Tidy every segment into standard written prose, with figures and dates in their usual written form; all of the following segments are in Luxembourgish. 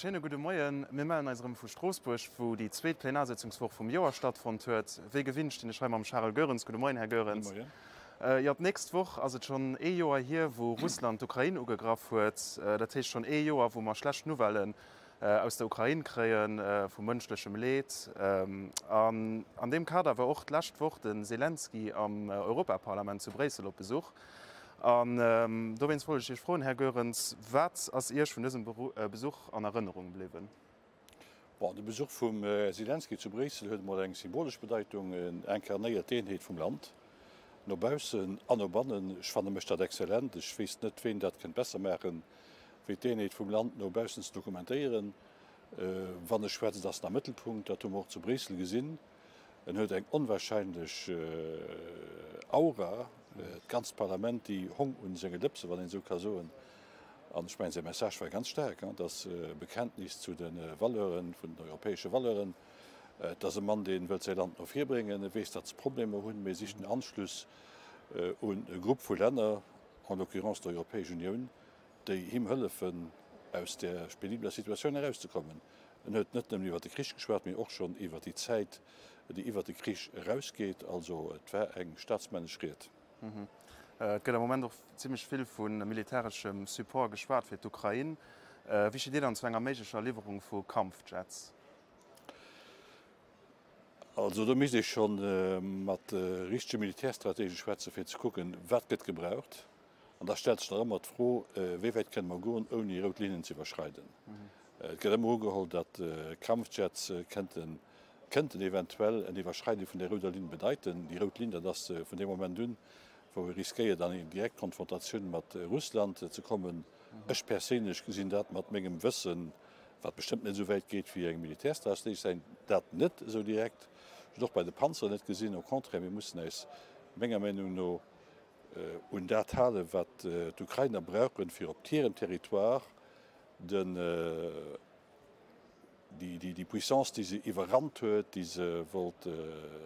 Ee schéine gudde Moien. Mir mellen eis erëm vu Stroossbuerg, wou déi zweet Plenarsitzungswoch vum Joer stattfonnt huet. Wéi gewinnt stinn ech hei mam Charel Goerens. Gudde Moien, Här Goerens. Gudde Moien. Jo, d'nächst Woch ass et schonn ee Joer hier, wou Russland d'Ukrain ugegraff huet. Dat heescht schonn ee Joer, wou mer schlecht Nouvellen aus der Ukrain kréien, vu mënschlechem Leed. An an deem Kader war och d'lescht Woch de Selenskyj am Europaparlament zu Bréissel op Besuch. An dowéinst wollt ech Iech froen, Här Goerens, wat ass Iech vun dësem Besuch an Erënnerung bliwwen? Bon, de Besuch vum Här Selenskyj zu Bréissel huet emol eng symbolesch Bedeitung. En incarnéiert d'Eenheet vum Land, no baussen an no bannen. Ech fanne mécht dat exzellent. Ech weess net, ween dat kënnt besser maachen, wéi d'Eenheet vum Land no baussen ze dokumentéieren. Wann e schwätzt, ass en am Mëttelpunkt. Dat hu mer och zu Bréissel gesinn. En huet eng onwahrscheinlech Aura. D'ganzt Parlament, déi hong un senge Lëpsen, wann een esou ka soen. An ech mengen, säi Message war ganz staark, et ass e Bekenntnis zu de Valeuren, vun den europäesche Valeuren. Et ass e Mann, dee wëllt säi Land no vir bréngen. E weess, datt se Problemer hunn, mee sicht den Anschluss un e Grupp vu Länner, en l'occurrence d'Europäesch Unioun, déi him hëllefen, aus där penibeler Situatioun erauszekommen. En huet net nëmmen iwwer de Krich geschwat, mee och schonn iwwer déi Zäit, déi iwwer de Krich erausgeet. Also et war eng staatsmännesch Ried. Et gëtt am Moment och zimmlech vill vu militäreschem Support geschwat fir d'Ukrain. Wéi steet Dir dann zu enger méiglecher Liwwerung vu Kampfjets? Also do misst ee scho mat richtege Militärstratege schwätzen, fir ze kucken, wat gëtt gebraucht. An da stellt sech nach ëmmer d'Fro, Wéi wäit kënne mer goen, ouni rout Linnen ze iwwerschreiden? Et gëtt ëmmer ugeholl, datt Kampfjets kënnten, kënnten eventuell en Iwwerschreide vun där rouder Linn bedeiten. Déi rout Linn, dat ass vun deem Moment un, wou ee riskéiert, an eng direkt Konfrontatioun mat Russland ze kommen. Ech perséinlech gesinn dat mat mengem Wëssen, wat bestëmmt net esou wäit geet wéi eng Militärstrategie, säin dat net esou direkt. Ech hunn et och bei de Panzeren net gesinn. Au contraire, mir mussen äis menger Meinung no un dat halen, wat d'Ukrainer brauchen, fir op hirem Territoire den, déi Puissance, déi se iwwerrannt huet, déi se wollt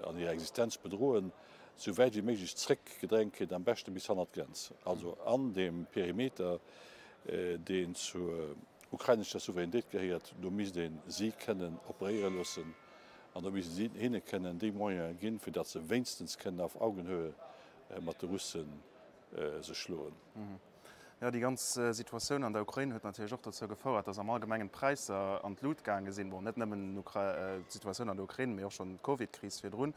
an hirer Existenz bedroen, esou wäit wéi méiglech zréckgedrängt kritt, am beschte bis hannert d'Grenz, also an deem Perimeter, deen zur ukrainescher Souveränitéit gehéiert. Do misst ee si kënnen operéiere loossen an do misst een hinne kënnen déi Moyene ginn, fir datt se wéinstens kënnen auf Augenhöhe mat de Russe sech schloen. Jo, déi ganz Situatioun an der Ukrain huet natierlech och dozou gefouert, datt am Allgemengen d'Präisser an d'Lut gaange sinn. Bon, net nëmmen d'Situatioun an der Ukrain, mee och schonn d'Covidkris virdrun.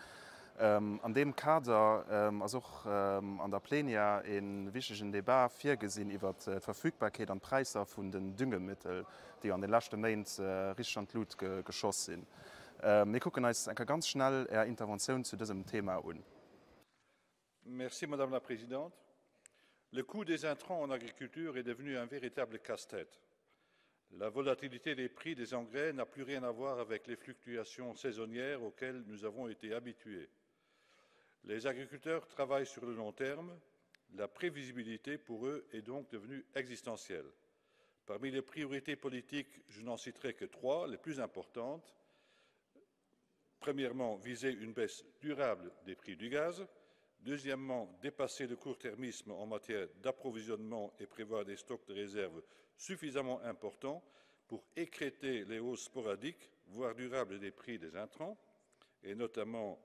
An deem Kader ass och an der Plenière e wichtegen Debat virgesinn iwwert d'Verfügbarkeet an d'Präisser vun den Düngemittel, déi an de leschte Méint richteg an d'Lut geschoss sinn. Mir kucken eis eng Kéier ganz schnell Är Interventioun zu dësem Thema un. Merci, Madame la Présidente. Le coût des intrants en agriculture est devenu un véritable casse-tête. La volatilité des prix des engrais n'a plus rien à voir avec les fluctuations saisonnières auxquelles nous avons été habitués. Les agriculteurs travaillent sur le long terme. La prévisibilité pour eux est donc devenue existentielle. Parmi les priorités politiques, je n'en citerai que trois, les plus importantes. Premièrement, viser une baisse durable des prix du gaz. Deuxièmement, dépasser le court-termisme en matière d'approvisionnement et prévoir des stocks de réserve suffisamment importants pour écrêter les hausses sporadiques, voire durables des prix des intrants, et notamment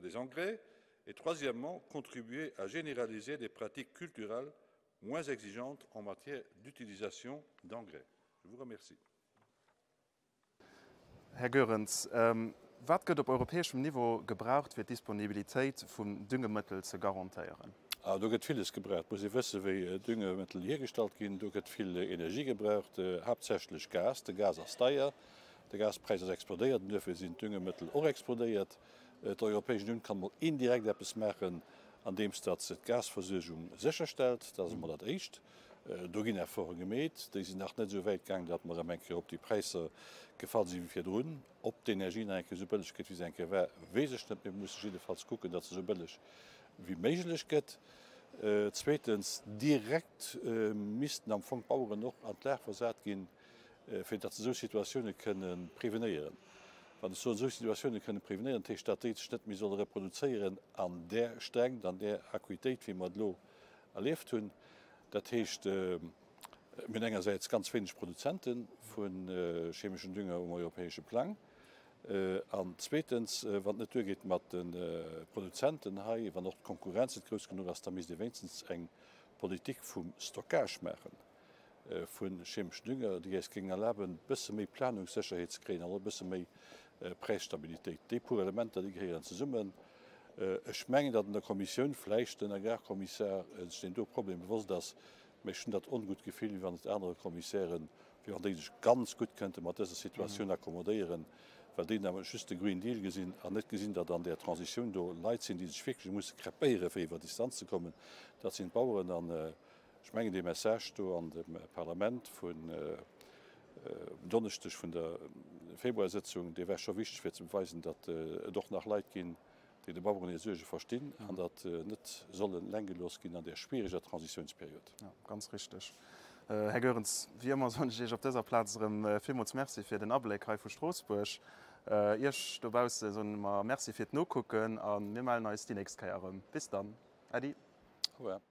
des engrais. Et troisièmement, contribuer à généraliser des pratiques culturelles moins exigeantes en matière d'utilisation d'engrais. Je vous remercie. Här Goerens, wat gëtt op europäeschem Niveau gebraucht, fir d'Disponibilitéit vun Düngemëttel ze garantéieren? Do gëtt villes gebraucht. Et muss ee wëssen, wéi Düngemëttel hiergestallt ginn. Do gëtt vill Energie gebraucht, haaptsächlech Gas. De Gas ass deier, de Gaspräis ass explodéiert an duerfir sinn d'Düngemëttel och explodéiert. D'Europäesch Unioun kann emol indirekt eppes maachen, andeems datt se d'Gasversuergung sécherstellt. Dat ass emol dat Éischt. Do ginn Efforte gemeet. Déi sinn nach net esou wäit gaang, datt mer erëm eng Kéier op déi Präisser gefall si wéi virdrun. Ob d'Energie nach eng Kéier esou bëlleg gëtt, wéi se eng Kéier war, weess ech net. Mir musse jiddefalls kucken, datt se esou bëlleg wéi méiglech gëtt. Zweetens, direkt missten am Fong d'Baueren och an d'Lag versat ginn, fir datt se esou Situatioune kënne prevenéieren. Wann ech soen, esou Situatioune kënne prevenéieren, dat heescht, datt déi sech net méi solle reproduzéieren an där Strengt, an där Acuitéit, wéi mer et elo erlieft hunn. Dat heescht. Mir hunn engersäits ganz wéineg Produzente vu chemeschen Dünger um europäesche Plang. An zweetens, wann et net duergeet mat de Produzenten hei, wann och d'Konkurrenz net grouss genuch ass, da misst ee wéinstens eng Politik vum Stockage maache vu chemeschen Dünger, déi eis géingen erlaben, e bësse méi Planungssécherheet ze kréien an och e bësse méi Präisstabilitéit. Déi puer Elementer, déi gehéieren zesummen. Ech mengen, datt an der Kommissioun vläicht den Agrarkommissar sech deem do Problem bewosst ass, mä ech hunn dat ongutt Gefill, wéi wann et anere Kommissären, wéi wann déi sech ganz gutt kënnte mat dëser Situatioun accommodéieren, well déi nämlech just de Green Deal gesinn an net gesinn, datt an där Transitioun do Leit sinn, déi sech wierklech musse krepéieren, fir iwwer Distanz ze kommen. Dat sinn d'Baueren. An ech mengen, dee Message do an dem Parlament vun um Donneschdeg vun der Februarsëtzung, dee war scho wichteg, fir ze beweisen, datt et och nach Leit ginn, déi de Baueren hir Suerge verstinn an datt net solle leng gelooss ginn an där schwiereger Transitiounsperiod. Jo, ganz richteg. Här Goerens, wéi ëmmer soen ech Iech op dëser Plaz erëm villmools Merci fir den Abléck hei vu Stroossbuerg. Iech dobausse soen mer Merci fir d'Nokucken a mir mellen eis déi nächst Kéier erëm. Bis dann. Äddi. Au revoir.